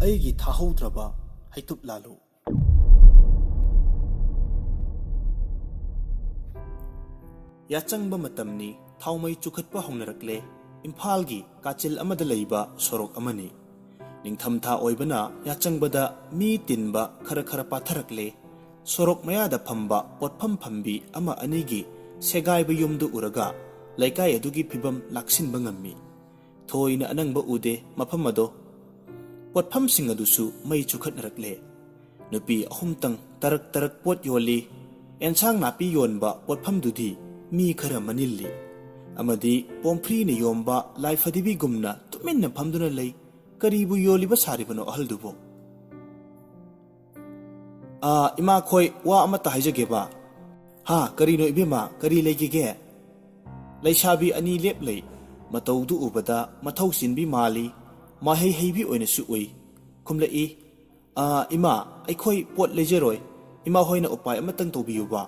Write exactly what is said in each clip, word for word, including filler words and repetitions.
ꯑꯩꯒꯤ ꯊꯥꯍꯧꯗ꯭ꯔꯕ ꯍꯩꯇꯨꯞ ꯂꯥꯂꯨ꯫ ꯌꯥꯆꯪꯕ ꯃꯇꯝꯅꯤ, ꯊꯥꯎꯃꯩ ꯆꯨꯈꯠꯄ ꯍꯧꯅꯔꯛꯂꯦ꯫ ꯏꯝꯐꯥꯜꯒꯤ ꯀꯥꯆꯤꯜ ꯑꯃꯗ ꯂꯩꯕ ꯁꯣꯔꯣꯛ ꯑꯃꯅꯤ꯫ ꯅꯤꯡꯊꯝꯊꯥ ꯑꯣꯏꯕꯅ ꯌꯥꯆꯪꯕꯗ ꯃꯤ ꯇꯤꯟꯕ ꯈꯔ ꯈꯔ ꯄꯥꯊꯔꯛꯂꯦ꯫ ꯁꯣꯔꯣꯛ ꯃꯌꯥꯗ ꯐꯝꯕ ꯄꯣꯠꯐꯝ ꯐꯝꯕꯤ ꯑꯃ ꯑꯅꯤꯒꯤ ꯁꯦꯒꯥꯏꯕ ꯌꯨꯝꯗꯨ ꯎꯔꯒ ꯂꯩꯀꯥꯏ ꯑꯗꯨꯒꯤ ꯐꯤꯕꯝ ꯂꯥꯛꯁꯤꯟꯕ ꯉꯝꯃꯤ꯫ ꯊꯣꯏꯅ ꯑꯅꯪꯕ ꯎꯗꯦ ꯃꯐꯝ ꯑꯗꯣ꯫ ꯄꯣꯠꯐꯝꯁꯤꯡ ꯑꯗꯨꯁꯨ ꯃꯩ ꯆꯨꯈꯠꯅꯔꯛꯂꯦ꯫ ꯅꯨꯄꯤ ꯑꯍꯨꯝꯇꯪ ꯇꯔꯛ ꯇꯔꯛ ꯄꯣꯠ ꯌꯣꯜꯂꯤ꯫ ꯑꯦꯟꯁꯥꯡ ꯅꯥꯄꯤ ꯌꯣꯟꯕ ꯄꯣꯠꯐꯝꯗꯨꯗꯤ ꯃꯤ ꯈꯔ ꯃꯅꯤꯜꯂꯤ꯫ ꯑꯃꯗꯤ ꯄꯣꯝꯐ꯭ꯔꯤꯅ ꯌꯣꯝꯕ ꯂꯥꯏꯐꯗꯤꯕꯤꯒꯨꯝꯅ ꯇꯨꯃꯤꯟꯅ ꯐꯝꯗꯨꯅ ꯂꯩ꯫ ꯀꯔꯤꯕꯨ ꯌꯣꯜꯂꯤꯕ ꯁꯥꯔꯤꯕꯅꯣ ꯑꯍꯜꯗꯨꯕꯨ? "ꯑꯥ, ꯏꯃꯥꯈꯣꯏ, ꯋꯥ ꯑꯃꯠꯇ ꯍꯥꯏꯖꯒꯦꯕ꯫" "ꯍꯥ, ꯀꯔꯤꯅꯣ ꯏꯕꯦꯝꯃ, ꯀꯔꯤ ꯂꯩꯒꯦꯒꯦ?" ꯂꯩꯁꯥꯕꯤ ꯑꯅꯤ ꯂꯦꯞ ꯂꯩ꯫ ꯃꯇꯧꯗꯨ ꯎꯕꯗ ꯃꯊꯧ ꯆꯤꯟꯕꯤ ꯃꯥꯜꯂꯤ꯫ ꯃꯍꯩ ꯍꯩꯕꯤ ꯑꯣꯏꯅꯁꯨ ꯎꯏ꯫ ꯈꯨꯝꯂꯛꯏ, "ꯑꯥ, ꯏꯃꯥ, ꯑꯩꯈꯣꯏ ꯄꯣꯠ ꯂꯩꯖꯔꯣꯏ꯫ ꯏꯃꯥ ꯍꯣꯏꯅ ꯎꯄꯥꯏ ꯑꯃꯇꯪ ꯇꯧꯕꯤꯌꯨꯕ꯫"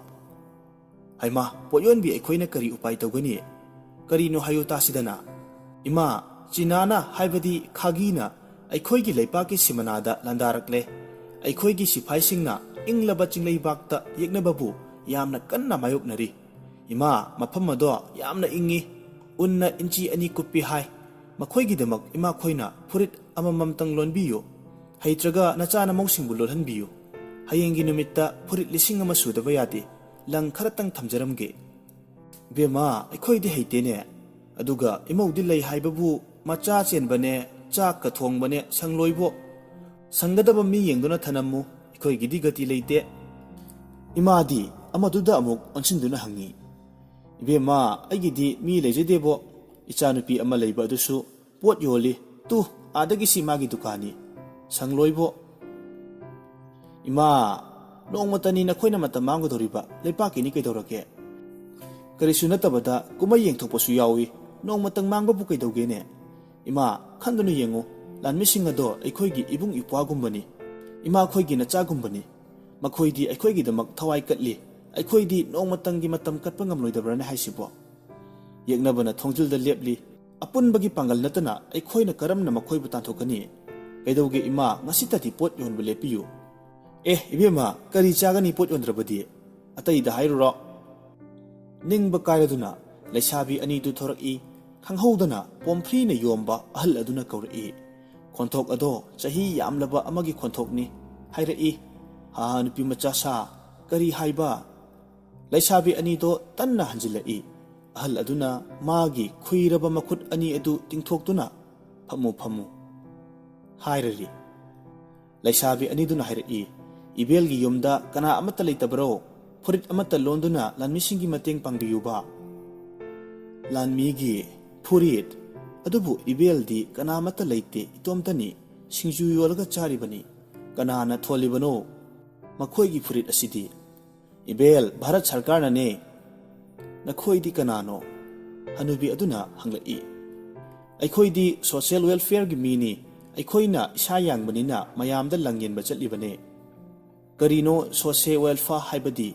"ꯍꯩꯃꯥ, ꯄꯣꯠ ꯌꯣꯟꯕꯤ ꯑꯩꯈꯣꯏꯅ ꯀꯔꯤ ꯎꯄꯥꯏ ꯇꯧꯒꯅꯤ? ꯀꯔꯤꯅꯣ ꯍꯥꯏꯌꯨ ꯇꯥꯁꯤꯗꯅ꯫" "ꯏꯃꯥ, ꯆꯤꯅꯥꯅ ꯍꯥꯏꯕꯗꯤ ꯈꯥꯒꯤꯅ ꯑꯩꯈꯣꯏꯒꯤ ꯂꯩꯄꯥꯛꯀꯤ ꯁꯤꯃꯅꯥꯗ ꯂꯥꯟꯗꯥꯔꯛꯂꯦ꯫ ꯑꯩꯈꯣꯏꯒꯤ ꯁꯤꯐꯥꯏꯁꯤꯡꯅ ꯏꯪꯂꯕ ꯆꯤꯡꯂꯩꯕꯥꯛꯇ ꯌꯦꯛꯅꯕꯕꯨ ꯌꯥꯝꯅ ꯀꯟꯅ ꯃꯥꯌꯣꯛꯅꯔꯤ꯫ ꯏꯃꯥ, ꯃꯐꯝ ꯑꯗꯣ ꯌꯥꯝꯅ ꯏꯪꯉꯤ꯫ ꯎꯟꯅ ꯏꯟꯆꯤ ꯑꯅꯤ ꯀꯨꯞꯄꯤ ꯍꯥꯏ꯫ ꯃꯈꯣꯏꯒꯤꯗꯃꯛ ꯏꯃꯥꯈꯣꯏꯅ ꯐꯨꯔꯤꯠ ꯑꯃꯃꯝꯇꯪ ꯂꯣꯟꯕꯤꯌꯨ꯫ ꯍꯩꯇ꯭ꯔꯒ ꯅꯆꯥ ꯅꯃꯧꯁꯤꯡꯕꯨ ꯂꯣꯜꯍꯟꯕꯤꯌꯨ꯫ ꯍꯌꯦꯡꯒꯤ ꯅꯨꯃꯤꯠꯇ ꯐꯨꯔꯤꯠ ꯂꯤꯁꯤꯡ ꯑꯃ ꯁꯨꯗꯕ ꯌꯥꯗꯦ꯫ ꯂꯪ ꯈꯔꯇꯪ ꯊꯝꯖꯔꯝꯒꯦ꯫" "ꯏꯕꯦꯝꯃ, ꯑꯩꯈꯣꯏꯗꯤ ꯍꯩꯇꯦꯅꯦ꯫ ꯑꯗꯨꯒ ꯏꯃꯧꯗꯤ ꯂꯩ ꯍꯥꯏꯕꯕꯨ ꯃꯆꯥ ꯆꯦꯟꯕꯅꯦ, ꯆꯥꯛꯀ ꯊꯣꯡꯕꯅꯦ, ꯁꯪꯂꯣꯏꯕꯣ꯫ ꯁꯪꯒꯗꯕ ꯃꯤ ꯌꯦꯡꯗꯨꯅ ꯊꯅꯝꯃꯨ, ꯑꯩꯈꯣꯏꯒꯤꯗꯤ ꯒꯇꯤ ꯂꯩꯇꯦ꯫" ꯏꯃꯥꯗꯤ ꯑꯃꯗꯨꯗ ꯑꯃꯨꯛ ꯑꯣꯟꯁꯤꯟꯗꯨꯅ ꯍꯪꯉꯤ, "ꯏꯕꯦꯝꯃ, ꯑꯩꯒꯤꯗꯤ ꯃꯤ ꯂꯩꯖꯗꯦꯕꯣ꯫ ꯏꯆꯥꯅꯨꯄꯤ ꯑꯃ ꯂꯩꯕ ꯑꯗꯨꯁꯨ ꯄꯣꯠ ꯌꯣꯜꯂꯤ꯫ ꯇꯨ, ꯑꯥꯗꯒꯤꯁꯤ ꯃꯥꯒꯤ ꯗꯨꯀꯥꯟꯅꯤ꯫ ꯁꯪꯂꯣꯏꯕꯣ꯫" "ꯏꯃꯥ, ꯅꯣꯡꯃꯇꯅꯤ ꯅꯈꯣꯏꯅ ꯃꯇꯝ ꯃꯥꯡꯒꯗꯧꯔꯤꯕ, ꯂꯩꯄꯥꯛꯀꯤꯅꯤ ꯀꯩꯗꯧꯔꯒꯦ? ꯀꯔꯤꯁꯨ ꯅꯠꯇꯕꯗ ꯀꯨꯝꯍꯩ ꯌꯦꯡꯊꯣꯛꯄꯁꯨ ꯌꯥꯎꯏ, ꯅꯣꯡꯃꯇꯪ ꯃꯥꯡꯕꯕꯨ ꯀꯩꯗꯧꯒꯦꯅꯦ? ꯏꯃꯥ, ꯈꯟꯗꯨꯅ ꯌꯦꯡꯉꯨ, ꯂꯥꯟꯃꯤꯁꯤꯡ ꯑꯗꯣ ꯑꯩꯈꯣꯏꯒꯤ ꯏꯕꯨꯡ ꯏꯄ꯭ꯋꯥꯒꯨꯝꯕꯅꯤ, ꯏꯃꯥꯈꯣꯏꯒꯤ ꯅꯆꯥꯒꯨꯝꯕꯅꯤ꯫ ꯃꯈꯣꯏꯗꯤ ꯑꯩꯈꯣꯏꯒꯤꯗꯃꯛ ꯊꯋꯥꯏ ꯀꯠꯂꯤ, ꯑꯩꯈꯣꯏꯗꯤ ꯅꯣꯡꯃꯇꯪꯒꯤ ꯃꯇꯝ ꯀꯠꯄ ꯉꯝꯂꯣꯏꯗꯕ꯭ꯔꯥꯅꯦ ꯍꯥꯏꯁꯤꯕꯣ?" ꯌꯦꯛꯅꯕꯅ ꯊꯣꯡꯖꯤꯜꯗ ꯂꯦꯞꯂꯤ꯫ "ꯑꯄꯨꯟꯕꯒꯤ ꯄꯥꯡꯒꯜ ꯅꯠꯇꯅ ꯑꯩꯈꯣꯏꯅ ꯀꯔꯝꯅ ꯃꯈꯣꯏꯕꯨ ꯇꯥꯟꯊꯣꯛꯀꯅꯤ? ꯀꯩꯗꯧꯒꯦ ꯏꯃꯥ, ꯉꯁꯤꯇꯗꯤ ꯄꯣꯠ ꯌꯣꯟꯕ ꯂꯦꯞꯄꯤꯌꯨ"꯫ "ꯑꯦ ꯏꯕꯦꯝꯃ, ꯀꯔꯤ ꯆꯥꯒꯅꯤ ꯄꯣꯠ ꯌꯣꯟꯗ꯭ꯔꯕꯗꯤ? ꯑꯇꯩꯗ ꯍꯥꯏꯔꯨꯔꯣ"꯫ ꯅꯤꯡꯕ ꯀꯥꯏꯔꯗꯨꯅ ꯂꯩꯁꯥꯕꯤ ꯑꯅꯤꯗꯨ ꯊꯣꯔꯛꯏ꯫ ꯈꯪꯍꯧꯗꯅ ꯄꯣꯝꯐ꯭ꯔꯤꯅ ꯌꯣꯝꯕ ꯑꯍꯜ ꯑꯗꯨꯅ ꯀꯧꯔꯛꯏ꯫ "ꯈꯣꯟꯊꯣꯛ ꯑꯗꯣ ꯆꯍꯤ ꯌꯥꯝꯂꯕ ꯑꯃꯒꯤ ꯈꯣꯟꯊꯣꯛꯅꯤ" ꯍꯥꯏꯔꯛꯏ꯫ "ꯍꯥ, ꯅꯨꯄꯤ ꯃꯆꯥ ꯁꯥ, ꯀꯔꯤ ꯍꯥꯏꯕ?" ꯂꯩꯁꯥꯕꯤ ꯑꯅꯤꯗꯣ ꯇꯟꯅ ꯍꯟꯖꯤꯜꯂꯛꯏ꯫ ꯑꯍꯜ ꯑꯗꯨꯅ ꯃꯥꯒꯤ ꯈꯨꯏꯔꯕ ꯃꯈꯨꯠ ꯑꯅꯤ ꯑꯗꯨ ꯇꯤꯡꯊꯣꯛꯇꯨꯅ, "ꯐꯝꯃꯨ, ꯐꯝꯃꯨ" ꯍꯥꯏꯔꯔꯤ꯫ ꯂꯩꯁꯥꯕꯤ ꯑꯅꯤꯗꯨꯅ ꯍꯥꯏꯔꯛꯏ, "ꯏꯕꯦꯜꯒꯤ ꯌꯨꯝꯗ ꯀꯅꯥ ꯑꯃꯠꯇ ꯂꯩꯇꯕ꯭ꯔꯣ? ꯐꯨꯔꯤꯠ ꯑꯃꯠꯇ ꯂꯣꯟꯗꯨꯅ ꯂꯥꯟꯃꯤꯁꯤꯡꯒꯤ ꯃꯇꯦꯡ ꯄꯥꯡꯕꯤꯌꯨꯕ"꯫ "ꯂꯥꯟꯃꯤꯒꯤ ꯐꯨꯔꯤꯠ? ꯑꯗꯨꯕꯨ ꯏꯕꯦꯜꯗꯤ ꯀꯅꯥ ꯑꯃꯠꯇ ꯂꯩꯇꯦ, ꯏꯇꯣꯝꯇꯅꯤ꯫ ꯁꯤꯡꯖꯨ ꯌꯣꯜꯂꯒ ꯆꯥꯔꯤꯕꯅꯤ"꯫ "ꯀꯅꯥꯅ ꯊꯣꯜꯂꯤꯕꯅꯣ ꯃꯈꯣꯏꯒꯤ ꯐꯨꯔꯤꯠ ꯑꯁꯤꯗꯤ?" "ꯏꯕꯦꯜ, ꯚꯥꯔꯠ ꯁꯔꯀꯥꯔꯅꯅꯦ"꯫ "ꯅꯈꯣꯏꯗꯤ ꯀꯅꯥꯅꯣ?" ꯍꯅꯨꯕꯤ ꯑꯗꯨꯅ ꯍꯪꯂꯛꯏ꯫ "ꯑꯩꯈꯣꯏꯗꯤ ꯁꯣꯁꯤꯌꯦꯜ ꯋꯦꯜꯐꯤꯌꯔꯒꯤ ꯃꯤꯅꯤ꯫ ꯑꯩꯈꯣꯏꯅ ꯏꯁꯥ ꯌꯥꯡꯕꯅꯤꯅ ꯃꯌꯥꯝꯗ ꯂꯪꯌꯦꯟꯕ ꯆꯠꯂꯤꯕꯅꯦ"꯫ "ꯀꯔꯤꯅꯣ ꯁꯣꯁꯤꯌꯦꯜ ꯋꯦꯜꯐꯤꯌꯔ ꯍꯥꯏꯕꯗꯤ?"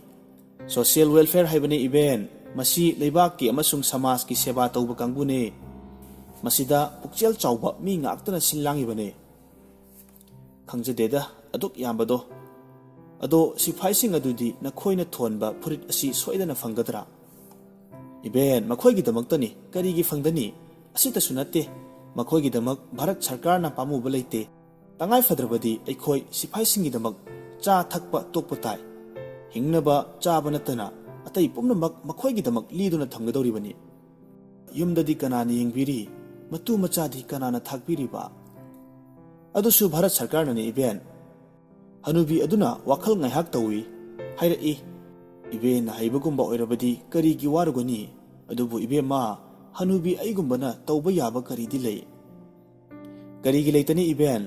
"ꯁꯣꯁꯤꯌꯦꯜ ꯋꯦꯜꯐꯤꯌꯔ ꯍꯥꯏꯕꯅꯤ ꯏꯕꯦꯟ꯫ ꯃꯁꯤ ꯂꯩꯕꯥꯛꯀꯤ ꯑꯃꯁꯨꯡ ꯁꯃꯥꯖꯀꯤ ꯁꯦꯕꯥ ꯇꯧꯕ ꯀꯥꯡꯕꯨꯅꯦ꯫ ꯃꯁꯤꯗ ꯄꯨꯛꯆꯦꯜ ꯆꯥꯎꯕ ꯃꯤ ꯉꯥꯛꯇꯅ ꯁꯤꯜ ꯂꯥꯡꯉꯤꯕꯅꯦ"꯫ "ꯈꯪꯖꯗꯦꯗ, ꯑꯗꯨꯛ ꯌꯥꯝꯕꯗꯣ꯫ ꯑꯗꯣ ꯁꯤꯐꯥꯏꯁꯤꯡ ꯑꯗꯨꯗꯤ ꯅꯈꯣꯏꯅ ꯊꯣꯟꯕ ꯐꯨꯔꯤꯠ ꯑꯁꯤ ꯁꯣꯏꯗꯅ ꯐꯪꯒꯗ꯭ꯔꯥ?" "ꯏꯕꯦꯟ, ꯃꯈꯣꯏꯒꯤꯗꯃꯛꯇꯅꯤ, ꯀꯔꯤꯒꯤ ꯐꯪꯗꯅꯤ? ꯑꯁꯤꯇꯁꯨ ꯅꯠꯇꯦ, ꯃꯈꯣꯏꯒꯤꯗꯃꯛ ꯚꯥꯔꯠ ꯁꯔꯀꯥꯔꯅ ꯄꯥꯝꯃꯨꯕ ꯂꯩꯇꯦ꯫ ꯇꯉꯥꯏ ꯐꯗ꯭ꯔꯕꯗꯤ ꯑꯩꯈꯣꯏ ꯁꯤꯐꯥꯏꯁꯤꯡꯒꯤꯗꯃꯛ ꯆꯥ ꯊꯛꯄ ꯇꯣꯛꯄ ꯇꯥꯏ꯫ ꯍꯤꯡꯅꯕ ꯆꯥꯕ ꯅꯠꯇꯅ ꯑꯇꯩ ꯄꯨꯝꯅꯃꯛ ꯃꯈꯣꯏꯒꯤꯗꯃꯛ ꯂꯤꯗꯨꯅ ꯊꯝꯒꯗꯧꯔꯤꯕꯅꯤ꯫ ꯌꯨꯝꯗꯗꯤ ꯀꯅꯥꯅ ꯌꯦꯡꯕꯤꯔꯤ? ꯃꯇꯨ ꯃꯆꯥꯗꯤ ꯀꯅꯥꯅ ꯊꯥꯛꯄꯤꯔꯤꯕ?" "ꯑꯗꯨꯁꯨ ꯚꯥꯔꯠ ꯁꯔꯀꯥꯔꯅꯅꯤ ꯏꯕꯦꯟ"꯫ ꯍꯅꯨꯕꯤ ꯑꯗꯨꯅ ꯋꯥꯈꯜ ꯉꯥꯏꯍꯥꯛ ꯇꯧꯏ꯫ ꯍꯥꯏꯔꯛꯏ, "ꯏꯕꯦꯟꯅ ꯍꯩꯕꯒꯨꯝꯕ ꯑꯣꯏꯔꯕꯗꯤ ꯀꯔꯤꯒꯤ ꯋꯥꯔꯨꯒꯅꯤ? ꯑꯗꯨꯕꯨ ꯏꯕꯦꯝꯃ, ꯍꯅꯨꯕꯤ ꯑꯩꯒꯨꯝꯕꯅ ꯇꯧꯕ ꯌꯥꯕ ꯀꯔꯤꯗꯤ ꯂꯩ?" "ꯀꯔꯤꯒꯤ ꯂꯩꯇꯅꯤ ꯏꯕꯦꯟ?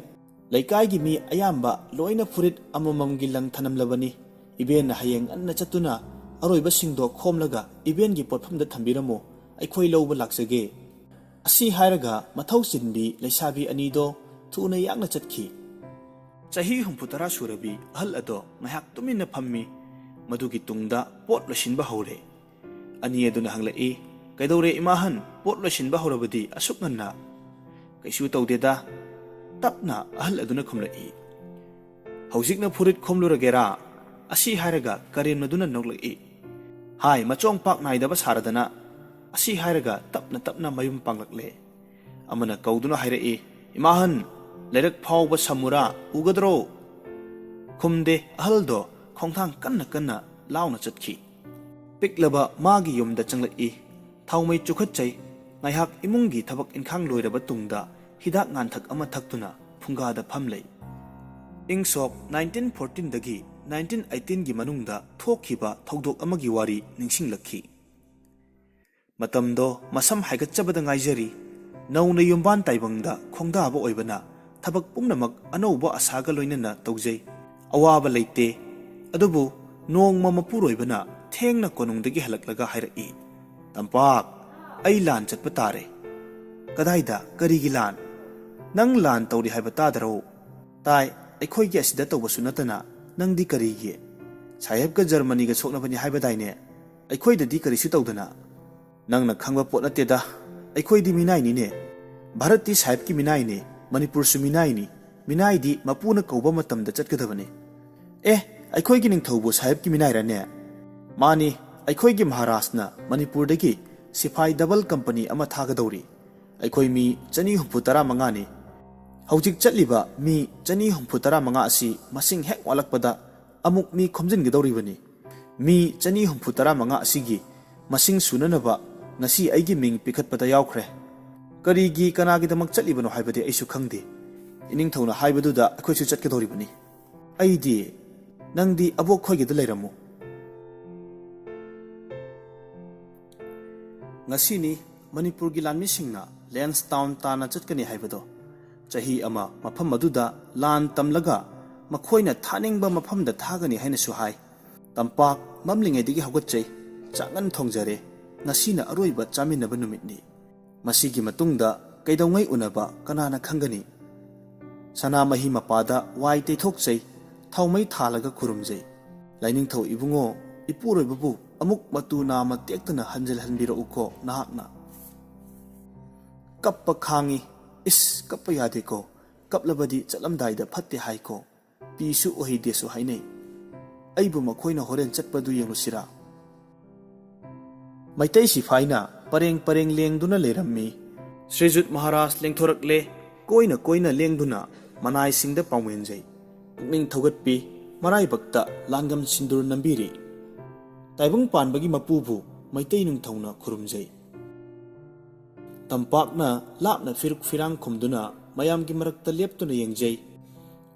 ꯂꯩꯀꯥꯏꯒꯤ ꯃꯤ ꯑꯌꯥꯝꯕ ꯂꯣꯏꯅ ꯐꯨꯔꯤꯠ ꯑꯃꯃꯝꯒꯤ ꯂꯪ ꯊꯅꯝꯂꯕꯅꯤ꯫ ꯏꯕꯦꯟꯅ ꯍꯌꯦꯡ ꯉꯟꯅ ꯆꯠꯇꯨꯅ ꯑꯔꯣꯏꯕꯁꯤꯡꯗꯣ ꯈꯣꯝꯂꯒ ꯏꯕꯦꯟꯒꯤ ꯄꯣꯠꯐꯝꯗ ꯊꯝꯕꯤꯔꯝꯃꯨ, ꯑꯩꯈꯣꯏ ꯂꯧꯕ ꯂꯥꯛꯆꯒꯦ"꯫ ꯑꯁꯤ ꯍꯥꯏꯔꯒ ꯃꯊꯧ ꯆꯤꯟꯕꯤ ꯂꯩꯁꯥꯕꯤ ꯑꯅꯤꯗꯣ ꯊꯨꯅ ꯌꯥꯡꯅ ꯆꯠꯈꯤ꯫ ꯆꯍꯤ ꯍꯨꯝꯐꯨ ꯇꯔꯥ ꯁꯨꯔꯕꯤ ꯑꯍꯜ ꯑꯗꯣ ꯉꯥꯏꯍꯥꯛ ꯇꯨꯃꯤꯟꯅ ꯐꯝꯃꯤ꯫ ꯃꯗꯨꯒꯤ ꯇꯨꯡꯗ ꯄꯣꯠ ꯂꯣꯏꯁꯤꯟꯕ ꯍꯧꯔꯦ꯫ ꯑꯅꯤ ꯑꯗꯨꯅ ꯍꯪꯂꯛꯏ, "ꯀꯩꯗꯧꯔꯦ ꯏꯃꯥꯍꯟ, ꯄꯣꯠ ꯂꯣꯏꯁꯤꯟꯕ ꯍꯧꯔꯕꯗꯤ ꯑꯁꯨꯛ ꯉꯟꯅ?" "ꯀꯩꯁꯨ ꯇꯧꯗꯦꯗ," ꯇꯞꯅ ꯑꯍꯜ ꯑꯗꯨꯅ ꯈꯨꯝꯂꯛꯏ꯫ "ꯍꯧꯖꯤꯛꯅ ꯐꯨꯔꯤꯠ ꯈꯣꯝꯂꯨꯔꯒꯦꯔꯥ? ꯑꯁꯤ ꯍꯥꯏꯔꯒ ꯀꯔꯦꯝꯅꯗꯨꯅ ꯅꯣꯛꯂꯛꯏ꯫ ꯍꯥꯏ ꯃꯆꯣꯡ ꯄꯥꯛ ꯅꯥꯏꯗꯕ ꯁꯥꯔꯗꯅ ꯑꯁꯤ ꯍꯥꯏꯔꯒ ꯇꯞꯅ ꯇꯞꯅ ꯃꯌꯨꯝ ꯄꯥꯡꯂꯛꯂꯦ꯫ ꯑꯃꯅ ꯀꯧꯗꯨꯅ ꯍꯥꯏꯔꯛꯏ, "ꯏꯃꯥꯍꯟ, ꯂꯩꯔꯛ ꯐꯥꯎꯕ ꯁꯝꯃꯨꯔꯥ, ꯎꯒꯗ꯭ꯔꯣ?" ꯈꯨꯝꯗꯦ꯫ ꯑꯍꯜꯗꯣ ꯈꯣꯡꯊꯥꯡ ꯀꯟꯅ ꯀꯟꯅ ꯂꯥꯎꯅ ꯆꯠꯈꯤ꯫ ꯄꯤꯛꯂꯕ ꯃꯥꯒꯤ ꯌꯨꯝꯗ ꯆꯪꯂꯛꯏ꯫ ꯊꯥꯎꯃꯩ ꯆꯨꯈꯠꯆꯩ꯫ ꯉꯥꯏꯍꯥꯛ ꯏꯃꯨꯡꯒꯤ ꯊꯕꯛ ꯏꯟꯈꯥꯡ ꯂꯣꯏꯔꯕ ꯇꯨꯡꯗ ꯍꯤꯗꯥꯛ ꯉꯥꯟꯊꯛ ꯑꯃ ꯊꯛꯇꯨꯅ ꯐꯨꯡꯒꯥꯗ ꯐꯝꯂꯩ꯫ ꯏꯪ ꯁꯣꯛ nineteen fourteen ꯗꯒꯤ nineteen eighteen ꯒꯤ ꯃꯅꯨꯡꯗ ꯊꯣꯛꯈꯤꯕ ꯊꯧꯗꯣꯛ ꯑꯃꯒꯤ ꯋꯥꯔꯤ ꯅꯤꯡꯁꯤꯡꯂꯛꯈꯤ꯫ ꯃꯇꯝꯗꯣ ꯃꯁꯝ ꯍꯥꯏꯒꯠꯆꯕꯗ ꯉꯥꯏꯖꯔꯤ꯫ ꯅꯧꯅ ꯌꯨꯝꯕꯥꯟ ꯇꯥꯏꯕꯪꯗ ꯈꯣꯡꯗꯥꯕ ꯑꯣꯏꯕꯅ ꯊꯕꯛ ꯄꯨꯝꯅꯃꯛ ꯑꯅꯧꯕ ꯑꯁꯥꯒ ꯂꯣꯏꯅꯅ ꯇꯧꯖꯩ꯫ ꯑꯋꯥꯕ ꯂꯩꯇꯦ꯫ ꯑꯗꯨꯕꯨ ꯅꯣꯡꯃ ꯃꯄꯨꯔꯣꯏꯕꯅ ꯊꯦꯡꯅ ꯀꯣꯅꯨꯡꯗꯒꯤ ꯍꯜꯂꯛꯂꯒ ꯍꯥꯏꯔꯛꯏ, "ꯇꯝꯄꯥꯛ, ꯑꯩ ꯂꯥꯟ ꯆꯠꯄ ꯇꯥꯔꯦ꯫" "ꯀꯗꯥꯏꯗ? ꯀꯔꯤꯒꯤ ꯂꯥꯟ?" "ꯅꯪ ꯂꯥꯟ ꯇꯧꯔꯤ ꯍꯥꯏꯕ ꯇꯥꯗꯔꯣ?" "ꯇꯥꯏ, ꯑꯩꯈꯣꯏꯒꯤ ꯑꯁꯤꯗ ꯇꯧꯕꯁꯨ ꯅꯠꯇꯅ ꯅꯪꯗꯤ ꯀꯔꯤꯒꯤ? ꯁꯥꯍꯦꯕꯀ ꯖꯔꯃꯅꯤꯒ ꯁꯣꯛꯅꯕꯅꯤ ꯍꯥꯏꯕꯗꯥꯏꯅꯦ? ꯑꯩꯈꯣꯏꯗꯗꯤ ꯀꯔꯤꯁꯨ ꯇꯧꯗꯅ?" "ꯅꯪꯅ ꯈꯪꯕ ꯄꯣꯠ ꯅꯠꯇꯦꯗ꯫ ꯑꯩꯈꯣꯏꯗꯤ ꯃꯤꯅꯥꯏꯅꯤꯅꯦ꯫ ꯚꯥꯔꯠꯇꯤ ꯁꯥꯍꯦꯕꯀꯤ ꯃꯤꯅꯥꯏꯅꯤ, ꯃꯅꯤꯄꯨꯔꯁꯨ ꯃꯤꯅꯥꯏꯅꯤ꯫ ꯃꯤꯅꯥꯏꯗꯤ ꯃꯄꯨꯅ ꯀꯧꯕ ꯃꯇꯝꯗ ꯆꯠꯀꯗꯕꯅꯤ꯫" "ꯑꯦ, ꯑꯩꯈꯣꯏꯒꯤ ꯅꯤꯡꯊꯧꯕꯨ ꯁꯥꯍꯦꯕꯀꯤ ꯃꯤꯅꯥꯏꯔꯅꯦ?" "ꯃꯥꯅꯤ, ꯑꯩꯈꯣꯏꯒꯤ ꯃꯍꯥꯔꯥꯖꯅ ꯃꯅꯤꯄꯨꯔꯗꯒꯤ ꯁꯤꯐꯥꯏ ꯗꯕꯜ ꯀꯝꯄꯅꯤ ꯑꯃ ꯊꯥꯒꯗꯧꯔꯤ꯫ ꯑꯩꯈꯣꯏ ꯃꯤ ꯆꯅꯤ ꯍꯨꯝꯐꯨ ꯇꯔꯥ ꯃꯉꯥꯅꯤ꯫ ꯍꯧꯖꯤꯛ ꯆꯠꯂꯤꯕ ꯃꯤ ꯆꯅꯤ ꯍꯨꯝꯐꯨ ꯇꯔꯥ ꯃꯉꯥ ꯑꯁꯤ ꯃꯁꯤꯡ ꯍꯦꯛ ꯋꯥꯠꯂꯛꯄꯗ ꯑꯃꯨꯛ ꯃꯤ ꯈꯣꯝꯖꯤꯟꯒꯗꯧꯔꯤꯕꯅꯤ꯫ ꯃꯤ ꯆꯅꯤ ꯍꯨꯝꯐꯨ ꯇꯔꯥ ꯃꯉꯥ ꯑꯁꯤꯒꯤ ꯃꯁꯤꯡ ꯁꯨꯅꯅꯕ ꯉꯁꯤ ꯑꯩꯒꯤ ꯃꯤꯡ ꯄꯤꯈꯠꯄꯗ ꯌꯥꯎꯈ꯭ꯔꯦ꯫ ꯀꯔꯤꯒꯤ, ꯀꯅꯥꯒꯤꯗꯃꯛ ꯆꯠꯂꯤꯕꯅꯣ ꯍꯥꯏꯕꯗꯤ ꯑꯩꯁꯨ ꯈꯪꯗꯦ꯫ ꯏꯅꯤꯡꯊꯧꯅ ꯍꯥꯏꯕꯗꯨꯗ ꯑꯩꯈꯣꯏꯁꯨ ꯆꯠꯀꯗꯧꯔꯤꯕꯅꯤ꯫" "ꯑꯩꯗꯤ?" "ꯅꯪꯗꯤ ꯑꯕꯣꯛ ꯈꯣꯏꯒꯤꯗ ꯂꯩꯔꯝꯃꯨ꯫" ꯉꯁꯤꯅꯤ ꯃꯅꯤꯄꯨꯔꯒꯤ ꯂꯥꯟꯃꯤꯁꯤꯡꯅ ꯂꯦꯟꯁ ꯇꯥꯎꯟ ꯇꯥꯟꯅ ꯆꯠꯀꯅꯤ ꯍꯥꯏꯕꯗꯣ꯫ ꯆꯍꯤ ꯑꯃ ꯃꯐꯝ ꯑꯗꯨꯗ ꯂꯥꯟ ꯇꯝꯂꯒ ꯃꯈꯣꯏꯅ ꯊꯥꯅꯤꯡꯕ ꯃꯐꯝꯗ ꯊꯥꯒꯅꯤ ꯍꯥꯏꯅꯁꯨ ꯍꯥꯏ꯫ ꯇꯝꯄꯥꯛ ꯃꯝꯂꯤꯉꯩꯗꯒꯤ ꯍꯧꯒꯠꯆꯩ, ꯆꯥꯛꯉꯟ ꯊꯣꯡꯖꯔꯦ꯫ ꯉꯁꯤꯅ ꯑꯔꯣꯏꯕ ꯆꯥꯃꯤꯟꯅꯕ ꯅꯨꯃꯤꯠꯅꯤ꯫ ꯃꯁꯤꯒꯤ ꯃꯇꯨꯡꯗ ꯀꯩꯗꯧꯉꯩ ꯎꯅꯕ ꯀꯅꯥꯅ ꯈꯪꯒꯅꯤ? ꯁꯅꯥꯃꯍꯤ ꯃꯄꯥꯗ ꯋꯥꯏ ꯇꯩꯊꯣꯛꯆꯩ, ꯊꯥꯎꯃꯩ ꯊꯥꯜꯂꯒ ꯈꯨꯔꯨꯝꯖꯩ꯫ ꯂꯥꯏꯅꯤꯡꯊꯧ ꯏꯕꯨꯡꯉꯣ, ꯏꯄꯨꯔꯣꯏꯕꯕꯨ ꯑꯃꯨꯛ ꯃꯇꯨ ꯅꯥꯝꯃ ꯇꯦꯛꯇꯅ ꯍꯟꯖꯤꯜꯍꯟꯕꯤꯔꯛꯎꯀꯣ ꯅꯍꯥꯛꯅ꯫ ꯀꯞꯄ ꯈꯥꯡꯉꯤ꯫ ꯏꯁ, ꯀꯞꯄ ꯌꯥꯗꯦꯀꯣ꯫ ꯀꯞꯂꯕꯗꯤ ꯆꯠꯂꯝꯗꯥꯏꯗ ꯐꯠꯇꯦ ꯍꯥꯏꯀꯣ꯫ ꯄꯤꯁꯨ ꯑꯣꯏꯍꯩꯗꯦꯁꯨ ꯍꯥꯏꯅꯩ꯫ ꯑꯩꯕꯨ ꯃꯈꯣꯏꯅ ꯍꯣꯔꯦꯟ ꯆꯠꯄꯗꯨ ꯌꯦꯡꯂꯨꯁꯤꯔꯥ? ꯃꯩꯇꯩ ꯁꯤꯐꯥꯏꯅ ꯄꯔꯦꯡ ꯄꯔꯦꯡ ꯂꯦꯡꯗꯨꯅ ꯂꯩꯔꯝꯃꯤ꯫ ꯁ꯭ꯔꯤꯖꯨꯠ ꯃꯍꯥꯔꯥꯖ ꯂꯦꯡꯊꯣꯔꯛꯂꯦ꯫ ꯀꯣꯏꯅ ꯀꯣꯏꯅ ꯂꯦꯡꯗꯨꯅ ꯃꯅꯥꯏꯁꯤꯡꯗ ꯄꯥꯎꯃꯦꯟꯖꯩ꯫ ꯄꯨꯛꯅꯤꯡ ꯊꯧꯒꯠꯄꯤ꯫ ꯃꯔꯥꯏꯕꯛꯇ ꯂꯥꯟꯒꯝ ꯁꯤꯟꯗꯨꯔ ꯅꯝꯕꯤꯔꯤ꯫ ꯇꯥꯏꯕꯪ ꯄꯥꯟꯕꯒꯤ ꯃꯄꯨꯕꯨ ꯃꯩꯇꯩ ꯅꯤꯡꯊꯧꯅ ꯈꯨꯔꯨꯝꯖꯩ꯫ ꯇꯝꯄꯥꯛꯅ ꯂꯥꯞꯅ ꯐꯤꯔꯨꯛ ꯐꯤꯔꯥꯡ ꯈꯨꯝꯗꯨꯅ ꯃꯌꯥꯝꯒꯤ ꯃꯔꯛꯇ ꯂꯦꯞꯇꯨꯅ ꯌꯦꯡꯖꯩ꯫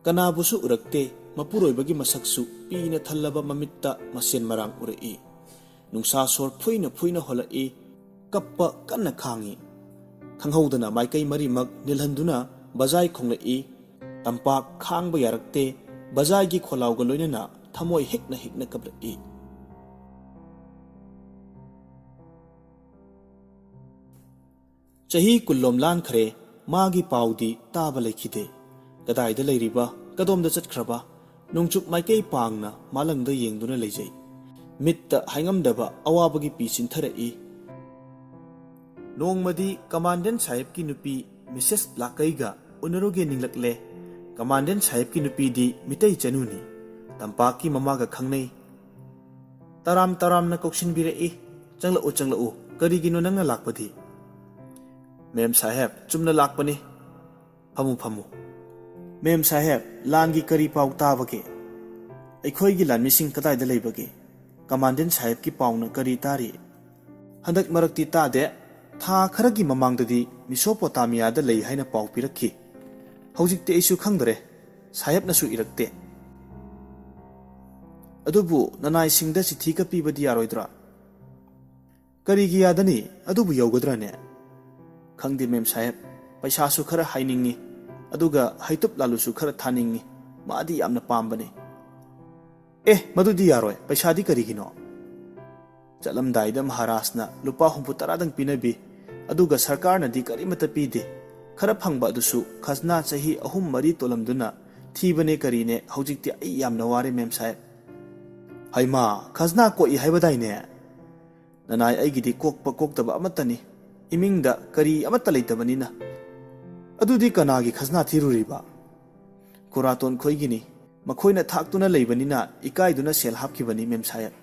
ꯀꯅꯥꯕꯨꯁꯨ ꯎꯔꯛꯇꯦ꯫ ꯃꯄꯨꯔꯣꯏꯕꯒꯤ ꯃꯁꯛꯁꯨ ꯄꯤꯅ ꯊꯜꯂꯕ ꯃꯃꯤꯠꯇ ꯃꯁꯦꯟ ꯃꯔꯥꯡ ꯎꯔꯛꯏ꯫ ꯅꯨꯡꯁꯥ ꯁꯣꯔ ꯐꯨꯏꯅ ꯐꯨꯏꯅ ꯍꯣꯜꯂꯛꯏ꯫ ꯀꯞꯄ ꯀꯟꯅ ꯈꯥꯡꯏ꯫ ꯈꯪꯍꯧꯗꯅ ꯃꯥꯏꯀꯩ ꯃꯔꯤꯃꯛ ꯅꯤꯜꯍꯟꯗꯨꯅ ꯕꯖꯥꯏ ꯈꯣꯡꯂꯛꯏ꯫ ꯇꯝꯄꯥꯛ ꯈꯥꯡꯕ ꯌꯥꯔꯛꯇꯦ꯫ ꯕꯖꯥꯏꯒꯤ ꯈꯣꯜꯂꯥꯎꯒ ꯂꯣꯏꯅꯅ ꯊꯃꯣꯏ ꯍꯤꯛꯅ ꯍꯤꯛꯅ ꯀꯞꯂꯛꯏ꯫ ꯆꯍꯤ ꯀꯨꯟꯂꯣꯝ ꯂꯥꯟꯈ꯭ꯔꯦ꯫ ꯃꯥꯒꯤ ꯄꯥꯎꯗꯤ ꯇꯥꯕ ꯂꯩꯈꯤꯗꯦ꯫ ꯀꯗꯥꯏꯗ ꯂꯩꯔꯤꯕ, ꯀꯗꯣꯝꯗ ꯆꯠꯈ꯭ꯔꯕ? ꯅꯣꯡꯆꯨꯞ ꯃꯥꯏꯀꯩ ꯄꯥꯡꯅ ꯃꯥꯂꯪꯗ ꯌꯦꯡꯗꯨꯅ ꯂꯩꯖꯩ꯫ ꯃꯤꯠꯇ ꯍꯥꯏꯉꯝꯗꯕ ꯑꯋꯥꯕꯒꯤ ꯄꯤ ꯆꯤꯟꯊꯔꯛꯏ꯫ ꯅꯣꯡꯃꯗꯤ ꯀꯃꯥꯟꯗꯦꯟ ꯁꯥꯍꯦꯕꯀꯤ ꯅꯨꯄꯤ ꯃꯤꯁꯦꯁ ꯕ꯭ꯂꯥꯀꯩꯒ ꯎꯅꯔꯨꯒꯦ ꯅꯤꯡꯂꯛꯂꯦ꯫ ꯀꯃꯥꯟꯗꯦꯟ ꯁꯥꯍꯦꯕꯀꯤ ꯅꯨꯄꯤꯗꯤ ꯃꯤꯇꯩ ꯆꯅꯨꯅꯤ꯫ ꯇꯝꯄꯥꯛꯀꯤ ꯃꯃꯥꯒ ꯈꯪꯅꯩ꯫ ꯇꯔꯥꯝ ꯇꯔꯥꯝꯅ ꯀꯧꯁꯤꯟꯕꯤꯔꯛꯏ꯫ "ꯆꯪꯂꯛꯎ, ꯆꯪꯂꯛꯎ꯫ ꯀꯔꯤꯒꯤꯅꯣ ꯅꯪꯅ ꯂꯥꯛꯄꯗꯤ?" "ꯃꯦꯝ ꯁꯥꯍꯦꯕ, ꯆꯨꯝꯅ ꯂꯥꯛꯄꯅꯤ꯫ ꯐꯝꯃꯨ, ꯐꯝꯃꯨ꯫" "ꯃꯦꯝ ꯁꯥꯍꯦꯕ, ꯂꯥꯟꯒꯤ ꯀꯔꯤ ꯄꯥꯎ ꯇꯥꯕꯒꯦ? ꯑꯩꯈꯣꯏꯒꯤ ꯂꯥꯟꯃꯤꯁꯤꯡ ꯀꯗꯥꯏꯗ ꯂꯩꯕꯒꯦ? ꯀꯃꯥꯟꯗꯦꯟ ꯁꯥꯍꯦꯕꯀꯤ ꯄꯥꯎꯅ ꯀꯔꯤ ꯇꯥꯔꯤ?" "ꯍꯟꯗꯛ ꯃꯔꯛꯇꯤ ꯇꯥꯗꯦ꯫ ꯊꯥ ꯈꯔꯒꯤ ꯃꯃꯥꯡꯗꯗꯤ ꯃꯤꯁꯣꯄꯣꯇꯥꯃꯤꯌꯥꯗ ꯂꯩ ꯍꯥꯏꯅ ꯄꯥꯎ ꯄꯤꯔꯛꯈꯤ꯫ ꯍꯧꯖꯤꯛꯇꯤ ꯑꯩꯁꯨ ꯈꯪꯗꯔꯦ꯫ ꯁꯥꯍꯦꯕꯅꯁꯨ ꯏꯔꯛꯇꯦ꯫ ꯑꯗꯨꯕꯨ ꯅꯅꯥꯏꯁꯤꯡꯗ ꯆꯤꯊꯤꯒ ꯄꯤꯕꯗꯤ ꯌꯥꯔꯣꯏꯗ꯭ꯔꯥ?" "ꯀꯔꯤꯒꯤ ꯌꯥꯗꯅꯤ? ꯑꯗꯨꯕꯨ ꯌꯧꯒꯗ꯭ꯔꯥꯅꯦ?" "ꯈꯪꯗꯦ ꯃꯦꯝ ꯁꯥꯍꯦꯕ, ꯄꯩꯁꯥꯁꯨ ꯈꯔ ꯍꯥꯏꯅꯤꯡꯉꯤ, ꯑꯗꯨꯒ ꯍꯩꯇꯨꯞ ꯂꯥꯂꯨꯁꯨ ꯈꯔ ꯊꯥꯅꯤꯡꯉꯤ꯫ ꯃꯥꯗꯤ ꯌꯥꯝꯅ ꯄꯥꯝꯕꯅꯤ꯫" "ꯑꯦ, ꯃꯗꯨꯗꯤ ꯌꯥꯔꯣꯏ꯫ ꯄꯩꯁꯥꯗꯤ ꯀꯔꯤꯒꯤꯅꯣ?" "ꯆꯠꯂꯝꯗꯥꯏꯗ ꯃꯍꯥꯔꯥꯖꯅ ꯂꯨꯄꯥ ꯍꯨꯝꯐꯨ ꯇꯔꯥꯗꯪ ꯄꯤꯅꯕꯤ, ꯑꯗꯨꯒ ꯁꯔꯀꯥꯔꯅꯗꯤ ꯀꯔꯤꯃꯠꯇ ꯄꯤꯗꯦ꯫ ꯈꯔ ꯐꯪꯕ ꯑꯗꯨꯁꯨ ꯈꯖꯅꯥ ꯆꯍꯤ ꯑꯍꯨꯝ ꯃꯔꯤ ꯇꯣꯜꯂꯝꯗꯨꯅ ꯊꯤꯕꯅꯦ ꯀꯔꯤꯅꯦ꯫ ꯍꯧꯖꯤꯛꯇꯤ ꯑꯩ ꯌꯥꯝꯅ ꯋꯥꯔꯦ ꯃꯦꯝ ꯁꯥꯍꯦꯕ꯫" "ꯍꯩꯃꯥ, ꯈꯖꯅꯥ ꯀꯣꯛꯏ ꯍꯥꯏꯕꯗꯥꯏꯅꯦ? ꯅꯅꯥꯏ ꯑꯩꯒꯤꯗꯤ ꯀꯣꯛꯄ ꯀꯣꯛꯇꯕ ꯑꯃꯠꯇꯅꯤ꯫ ꯏꯃꯤꯡꯗ ꯀꯔꯤ ꯑꯃꯠꯇ ꯂꯩꯇꯕꯅꯤꯅ꯫ ꯑꯗꯨꯗꯤ ꯀꯅꯥꯒꯤ ꯈꯖꯅꯥ ꯊꯤꯔꯨꯔꯤꯕ?" "ꯈꯨꯔꯥꯇꯣꯟ ꯈꯣꯏꯒꯤꯅꯤ꯫ ꯃꯈꯣꯏꯅ ꯊꯥꯛꯇꯨꯅ ꯂꯩꯕꯅꯤꯅ ꯏꯀꯥꯏꯗꯨꯅ ꯁꯦꯜ ꯍꯥꯞꯈꯤꯕꯅꯤ, ꯃꯦꯝ ꯁꯥꯍꯦꯕ꯫"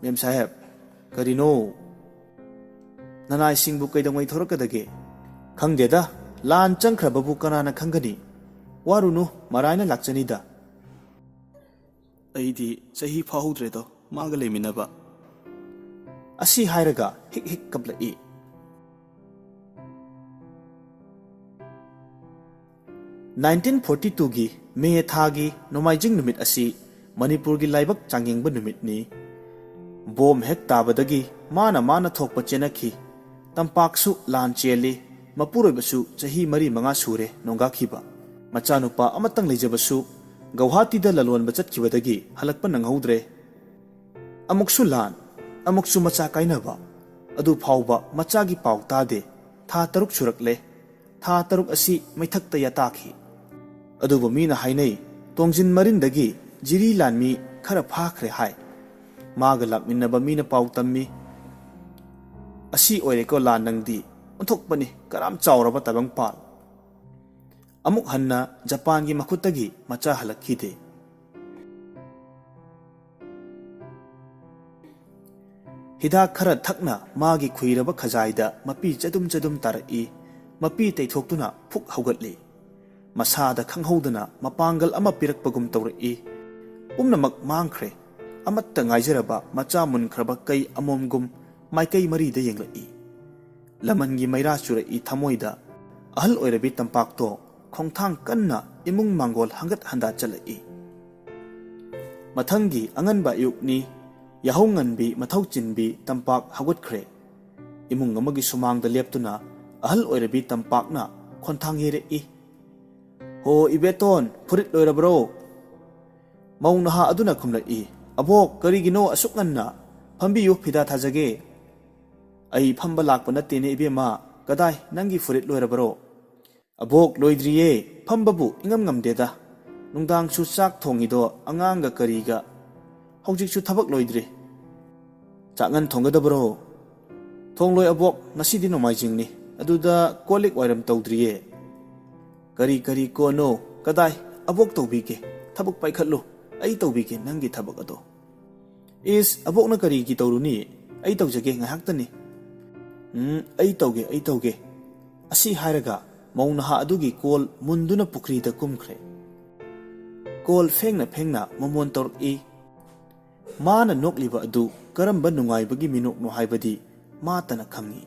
"ꯃꯦꯝ ꯁꯥꯍꯦꯕ, ꯀꯔꯤꯅꯣ?" "ꯅꯅꯥꯏꯁꯤꯡꯕꯨ ꯀꯩꯗꯧꯉꯩ ꯊꯣꯔꯛꯀꯗꯒꯦ?" "ꯈꯪꯗꯦꯗ, ꯂꯥꯟ ꯆꯪꯈ꯭ꯔꯕꯕꯨ ꯀꯅꯥꯅ ꯈꯪꯒꯅꯤ? ꯋꯥꯔꯨꯅꯨ, ꯃꯔꯥꯏꯅ ꯂꯥꯛꯆꯅꯤꯗ꯫ ꯑꯩꯗꯤ ꯆꯍꯤ ꯐꯥꯍꯧꯗ꯭ꯔꯦꯗꯣ, ꯃꯥꯒ ꯂꯩꯃꯤꯟꯅꯕ꯫" ꯑꯁꯤ ꯍꯥꯏꯔꯒ ꯍꯤꯛ ꯍꯤꯛ ꯀꯞꯂꯛꯏ꯫ ꯅꯥꯏꯟꯇꯤꯟ ꯐꯣꯔꯇꯤ ꯇꯨꯒꯤ ꯃꯦ ꯊꯥꯒꯤ ꯅꯣꯡꯃꯥꯏꯖꯤꯡ ꯅꯨꯃꯤꯠ ꯑꯁꯤ ꯃꯅꯤꯄꯨꯔꯒꯤ ꯂꯥꯏꯕꯛ ꯆꯥꯡꯌꯦꯡꯕ ꯅꯨꯃꯤꯠꯅꯤ꯫ ꯕꯣꯝ ꯍꯦꯛ ꯇꯥꯕꯗꯒꯤ ꯃꯥꯅ ꯃꯥꯅ ꯊꯣꯛꯄ ꯆꯦꯟꯅꯈꯤ꯫ ꯇꯝꯄꯥꯛꯁꯨ ꯂꯥꯟ ꯆꯦꯜꯂꯤ꯫ ꯃꯄꯨꯔꯣꯏꯕꯁꯨ ꯆꯍꯤ ꯃꯔꯤ ꯃꯉꯥ ꯁꯨꯔꯦ ꯅꯣꯡꯒꯥꯈꯤꯕ꯫ ꯃꯆꯥꯅꯨꯄꯥ ꯑꯃꯇꯪ ꯂꯩꯖꯕꯁꯨ ꯒꯧꯍꯥꯇꯤꯗ ꯂꯂꯣꯟꯕ ꯆꯠꯈꯤꯕꯗꯒꯤ ꯍꯜꯂꯛꯄ ꯅꯪꯍꯧꯗ꯭ꯔꯦ꯫ ꯑꯃꯨꯛꯁꯨ ꯂꯥꯟ, ꯑꯃꯨꯛꯁꯨ ꯃꯆꯥ ꯀꯥꯏꯅꯕ꯫ ꯑꯗꯨ ꯐꯥꯎꯕ ꯃꯆꯥꯒꯤ ꯄꯥꯎ ꯇꯥꯗꯦ꯫ ꯊꯥ ꯇꯔꯨꯛ ꯁꯨꯔꯛꯂꯦ꯫ ꯊꯥ ꯇꯔꯨꯛ ꯑꯁꯤ ꯃꯩꯊꯛꯇ ꯌꯥꯇꯥꯈꯤ꯫ ꯑꯗꯨꯕꯨ ꯃꯤꯅ ꯍꯥꯏꯅꯩ, ꯇꯣꯡꯖꯤꯟ ꯃꯔꯤꯟꯗꯒꯤ ꯖꯤꯔꯤ ꯂꯥꯟꯃꯤ ꯈꯔ ꯐꯥꯈ꯭ꯔꯦ ꯍꯥꯏ꯫ ꯃꯥꯒ ꯂꯥꯛꯃꯤꯟꯅꯕ ꯃꯤꯅ ꯄꯥꯎ ꯇꯝꯃꯤ꯫ "ꯑꯁꯤ ꯑꯣꯏꯔꯦꯀꯣ ꯂꯥꯟ ꯅꯪꯗꯤ, ꯑꯣꯟꯊꯣꯛꯄꯅꯤ, ꯀꯔꯥꯝ ꯆꯥꯎꯔꯕ ꯇꯥꯏꯕꯪꯄꯥꯜ꯫" ꯑꯃꯨꯛ ꯍꯟꯅ ꯖꯄꯥꯟꯒꯤ ꯃꯈꯨꯠꯇꯒꯤ ꯃꯆꯥ ꯍꯜꯂꯛꯈꯤꯗꯦ꯫ ꯍꯤꯗꯥꯛ ꯈꯔ ꯊꯛꯅ ꯃꯥꯒꯤ ꯈꯨꯏꯔꯕ ꯈꯖꯥꯏꯗ ꯃꯄꯤ ꯆꯗꯨꯝ ꯆꯗꯨꯝ ꯇꯥꯔꯛꯏ꯫ ꯃꯄꯤ ꯇꯩꯊꯣꯛꯇꯨꯅ ꯐꯨꯛ ꯍꯧꯒꯠꯂꯤ꯫ ꯃꯁꯥꯗ ꯈꯪꯍꯧꯗꯅ ꯃꯄꯥꯡꯒꯜ ꯑꯃ ꯄꯤꯔꯛꯄꯒꯨꯝ ꯇꯧꯔꯛꯏ꯫ ꯄꯨꯝꯅꯃꯛ ꯃꯥꯡꯈ꯭ꯔꯦ꯫ ꯑꯃꯠꯇ ꯉꯥꯏꯖꯔꯕ ꯃꯆꯥ ꯃꯨꯟꯈ꯭ꯔꯕ ꯀꯩ ꯑꯃꯣꯝꯒꯨꯝ ꯃꯥꯏꯀꯩ ꯃꯔꯤꯗ ꯌꯦꯡꯂꯛꯏ꯫ ꯂꯃꯟꯒꯤ ꯃꯩꯔꯥ ꯆꯨꯔꯛꯏ ꯊꯃꯣꯏꯗ꯫ ꯑꯍꯜ ꯑꯣꯏꯔꯕꯤ ꯇꯝꯄꯥꯛꯇꯣ ꯈꯣꯡꯊꯥꯡ ꯀꯟꯅ ꯏꯃꯨꯡ ꯃꯥꯡꯒꯣꯜ ꯍꯪꯒꯠ ꯍꯟꯗꯥ ꯆꯠꯂꯛꯏ꯫ ꯃꯊꯪꯒꯤ ꯑꯉꯟꯕ ꯑꯌꯨꯛꯅꯤ꯫ ꯌꯥꯍꯧ ꯉꯟꯕꯤ, ꯃꯊꯧ ꯆꯤꯟꯕꯤ ꯇꯝꯄꯥꯛ ꯍꯧꯒꯠꯈ꯭ꯔꯦ꯫ ꯏꯃꯨꯡ ꯑꯃꯒꯤ ꯁꯨꯃꯥꯡꯗ ꯂꯦꯞꯇꯨꯅ ꯑꯍꯜ ꯑꯣꯏꯔꯕꯤ ꯇꯝꯄꯥꯛꯅ ꯈꯣꯟꯊꯥꯡ ꯌꯩꯔꯛꯏ꯫ "ꯍꯣ, ꯏꯕꯦꯇꯣꯟ, ꯐꯨꯔꯤꯠ ꯂꯣꯏꯔꯕ꯭ꯔꯣ?" ꯃꯧ ꯅꯍꯥ ꯑꯗꯨꯅ ꯈꯨꯝꯂꯛꯏ, "ꯑꯕꯣꯛ, ꯀꯔꯤꯒꯤꯅꯣ ꯑꯁꯨꯛ ꯉꯟꯅ? ꯐꯝꯕꯤꯌꯨ, ꯐꯤꯗꯥ ꯊꯥꯖꯒꯦ꯫" "ꯑꯩ ꯐꯝꯕ ꯂꯥꯛꯄ ꯅꯠꯇꯦꯅꯦ, ꯏꯕꯦꯝꯃ꯫ ꯀꯗꯥꯏ, ꯅꯪꯒꯤ ꯐꯨꯔꯤꯠ ꯂꯣꯏꯔꯕꯔꯣ?" "ꯑꯕꯣꯛ, ꯂꯣꯏꯗ꯭ꯔꯤꯌꯦ꯫ ꯐꯝꯕꯕꯨ ꯏꯉꯝ ꯉꯝꯗꯦꯗ꯫ ꯅꯨꯡꯗꯥꯡꯁꯨ ꯆꯥꯛ ꯊꯣꯡꯉꯤꯗꯣ ꯑꯉꯥꯡꯒ ꯀꯔꯤꯒ? ꯍꯧꯖꯤꯛꯁꯨ ꯊꯕꯛ ꯂꯣꯏꯗ꯭ꯔꯤ꯫ ꯆꯥꯛ ꯉꯟ ꯊꯣꯡꯒꯗꯕꯔꯣ? ꯊꯣꯡꯂꯣꯏ ꯑꯕꯣꯛ, ꯉꯁꯤꯗꯤ ꯅꯣꯡꯃꯥꯏꯖꯤꯡꯅꯤ, ꯑꯗꯨꯗ ꯀꯣꯜ ꯂꯤꯛ ꯋꯥꯏꯔꯝ ꯇꯧꯗ꯭ꯔꯤꯌꯦ꯫ ꯀꯔꯤ ꯀꯔꯤ ꯀꯣꯟꯅꯣ? ꯀꯗꯥꯏ? ꯑꯕꯣꯛ ꯇꯧꯕꯤꯒꯦ, ꯊꯕꯛ ꯄꯥꯏꯈꯠꯂꯨ, ꯑꯩ ꯇꯧꯕꯤꯒꯦ ꯅꯪꯒꯤ ꯊꯕꯛ ꯑꯗꯣ꯫ ꯏꯁ, ꯑꯕꯣꯛꯅ ꯀꯔꯤꯒꯤ ꯇꯧꯔꯨꯅꯤ? ꯑꯩ ꯇꯧꯖꯒꯦ ꯉꯥꯏꯍꯥꯛꯇꯅꯤ꯫ ꯎꯝ, ꯑꯩ ꯇꯧꯒꯦ, ꯑꯩ ꯇꯧꯒꯦ꯫ ꯑꯁꯤ ꯍꯥꯏꯔꯒ ꯃꯧ ꯅꯍꯥ ꯑꯗꯨꯒꯤ ꯀꯣꯜ ꯃꯨꯟꯗꯨꯅ ꯄꯨꯈ꯭ꯔꯤꯗ ꯀꯨꯝꯈ꯭ꯔꯦ꯫ ꯀꯣꯜ ꯐꯦꯡꯅ ꯐꯦꯡꯅ ꯃꯃꯣꯟ ꯇꯧꯔꯛꯏ꯫ ꯃꯥꯅ ꯅꯣꯛꯂꯤꯕ ꯑꯗꯨ ꯀꯔꯝꯕ ꯅꯨꯡꯉꯥꯏꯕꯒꯤ ꯃꯤꯅꯣꯛꯅꯣ ꯍꯥꯏꯕꯗꯤ ꯃꯥꯇꯅ ꯈꯪꯏ꯫